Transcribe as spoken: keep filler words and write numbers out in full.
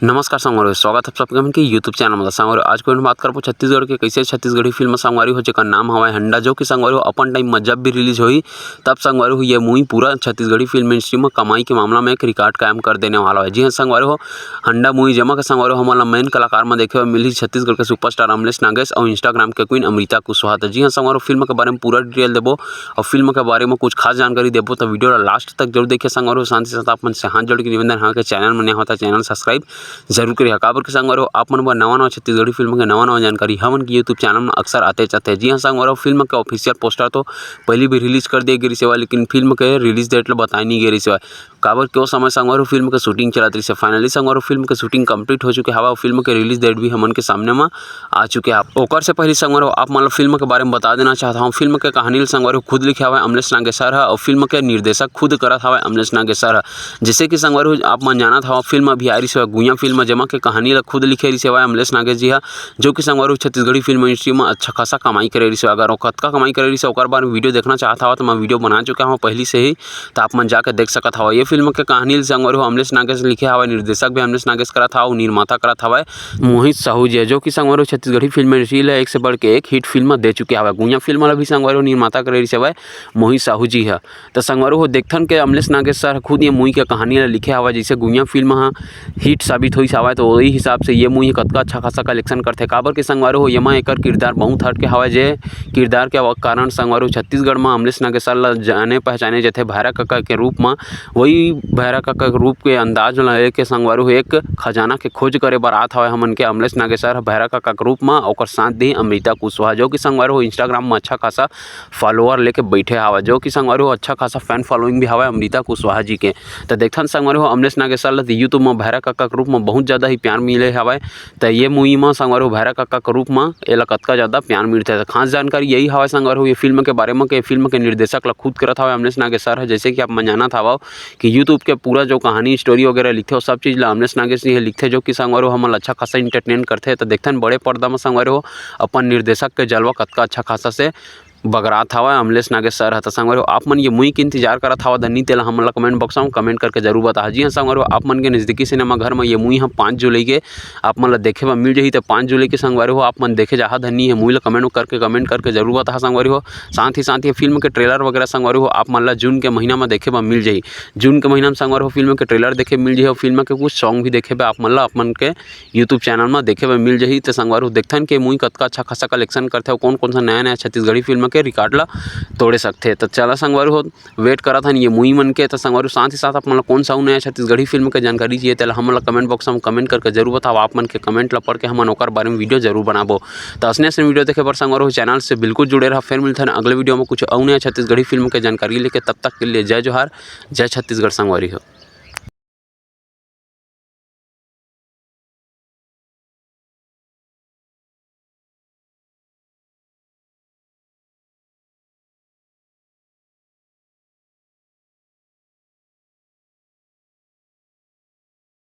नमस्कार संगवारी हो, स्वागत है आप सबके मन के YouTube चैनल में। संगवारी हो, आज के video में बात करबो छत्तीसगढ़ के कैसे छत्तीसगढ़ी फिल्म संगवारी हो, जेकर नाम हवय हंडा, जो कि संगवारी हो अपन टाइम में जब भी रिलीज होही, तब संगवारी हो ये मूवी पूरा छत्तीसगढ़ी फिल्म इंडस्ट्री में कमाई के मामला में एक रिकॉर्ड कायम कर देने वाला है। जी हाँ संगवारी हो, हंडा मूवी जेमा के संगवारी हो हमन ला मेन कलाकार में देखे बर मिलही छत्तीसगढ़ के सुपरस्टार अमलेश नागेश और Instagram के क्वीन अमृता कुशवाहा। तो जी हाँ संगवारी हो, फिल्म के बारे में पूरा डिटेल देबो और फिल्म के बारे में कुछ खास जानकारी देबो, तो वीडियो ला लास्ट तक जरूर देखिए संगवारी हो। साथ ही साथ आप मन से हाथ जोड़ के निवेदन है कि चैनल में नया होता, चैनल सब्सक्राइब जरूर करिए। काबर के संगवारी हो, आप मन बर नवा नवा छत्तीसगढ़ी फिल्म के नवा नवा जानकारी हमन के YouTube चैनल में अक्सर आते जाते। जी हाँ संगवारी हो, फिल्म के ऑफिशियल पोस्टर तो पहली भी रिलीज कर दिए गिरी सेवा, लेकिन फिल्म के रिलीज डेट ला बताए नहीं गिरी सेवा। काबर के ओ समय संगवारी हो फिल्म के शूटिंग चलत रहिसे। फाइनली संगवारी हो फिल्म के शूटिंग कंप्लीट हो चुके हवा, फिल्म के रिलीज डेट भी हमन के सामने में आ चुके हवा। ओकर से पहले संगवारी हो आप मन ला फिल्म के बारे में बता देना चाहत हूँ, फिल्म के कहानी ला संगवारी हो खुद लिखे हवा अमलेश नागेश सर ह और फिल्म के निर्देशक खुद करत हवा अमलेश नागेश सर ह। जैसे कि संगवारी हो आप मन जानत हवा, फिल्म अभी आ रही से गुइया फिल्म, जेमा के कहानी ला खुद लिखे रही सेवा अमलेश नागेश जी ह, जो कि संगवारी हो छत्तीसगढ़ी फिल्म इंडस्ट्री में अच्छा खासा कमाई करे रही से। अगर वो कतका कमाई करे रही से ओकर बारे में वीडियो देखना चाहत हवा तो मैं वीडियो बना चुका हूँ पहले से ही, तो आप मन जाके देख सकत हवा। ये फिल्म के कहानी ला संगवारी हो अमलेश नागेश लिखे हवा, निर्देशक भी अमलेश नागेश करत हवा, निर्माता करत हवा मोहित साहू जी ह, जो कि संगवारी हो छत्तीसगढ़ी फिल्म इंडस्ट्री ला एक से बढ़ के एक हिट फिल्म दे चुके हवा। गुइया फिल्म ला भी संगवारी हो निर्माता करे रही सेवा मोहित साहू जी ह। त संगवारी हो देखथन के अमलेश नागेश सर खुद ये मूवी के कहानी ला लिखे हवा, जैसे गुइया फिल्म ह हिट साबित होइस हवय, तो वही हिसाब से ये मूवी कतका अच्छा खासा कलेक्शन करथे। काबर के संगवारी हो, येमा एकर किरदार बहुत हट के हवय, जे किरदार के कारण संगवारी हो छत्तीसगढ़ म अमलेश नागेश सर ला जाने पहचाने जथे भैरा कका के रूप म। वही भैरा कका के रूप के अंदाज ला लेके संगवारी हो एक खजाना के खोज करे बर आत हवय हमन के अमलेश नागेश सर ह भैरा कका के रूप म, ओकर साथ दी अमृता कुशवाहा, जो कि संगवारी हो Instagram म अच्छा खासा फॉलोअर लेके बैठे हवय, जो कि संगवारी हो अच्छा खासा फैन फॉलोइंग भी हवय अमृता कुशवाहा जी के। त देखथन संगवारी हो अमलेश नागेश सर ला त YouTube म भैरा कका के रूप म बहुत ज्यादा ही प्यार मिले हवय। त ये मूवी म संगवारी हो भैरा कका के रूप म एला कतका ज्यादा प्यार मिलथे। त खास जानकारी यही हवय संगवारी हो ये फिल्म के बारे म के फिल्म के निर्देशक ला खुद करत हवय अमलेश नागेश सर ह। जैसे कि आप मन जानत हवव कि YouTube के पूरा जो कहानी स्टोरी वगैरह लिखथे वो सब चीज ला अमलेश नागेश जी ह लिखथे, जो कि संगवारी हो हमन ला अच्छा खासा एंटरटेन करथे। त देखथन बड़े पर्दा म संगवारी हो अपन निर्देशक के जलवा कतका अच्छा खासा से बगरात हवय अमलेश नागेश सर ह। त संगवारी हो, आप मन ये मूवी के इंतजार करत हवा धनी, तेला हमन ला कमेंट बॉक्स म कमेंट करके जरूर बताहा। जी हाँ संगवारी हो, आप मन के नजदीकी सिनेमा घर म ये मूवी ह पाँच जुलाई के आप मन ला देखे बर मिल जाही। त पाँच जुलाई के संगवारी हो, आप मन देखे जाहा धनी ये मूवी ला कमेंट करके, कमेंट करके जरूर बताहा संगवारी हो। साथ ही साथ ये फिल्म के ट्रेलर वगैरह संगवारी हो, आप मन ला जून के महीना म देखे बर मिल जाही। जून के महीना म संगवारी हो, फिल्म के ट्रेलर देखे मिल जाही और फिल्म के कुछ सॉन्ग भी देखे बर आप मन ला आप मन के YouTube चैनल म देखे बर मिल जाही। त संगवारी हो, देखथन के मूवी कतका अच्छा खासा कलेक्शन करथे और कौन कौन सा नया नया छत्तीसगढ़ी फिल्म के रिकॉर्ड ला तोड़े सकथे। त चला संगवारी हो, वेट करत हन ये मूवी मन के। त संगवारी हो, साथ ही साथ आप मन ला कौन सा अउ नया छत्तीसगढ़ी फिल्म के जानकारी चाहिए, तेला हमन ला कमेंट बॉक्स म कमेंट करके जरूर बताओ। आप मन के कमेंट ला पढ़ के हमन ओकर बारे में वीडियो जरूर बनाबो। त असने असने वीडियो देखे बर संगवारी हो, चैनल से बिल्कुल जुड़े रहा। फिर मिलथन अगले वीडियो में कुछ अउ नया छत्तीसगढ़ी फिल्म के जानकारी लेके। तब तक के लिए जय जोहार, जय छत्तीसगढ़ संगवारी हो।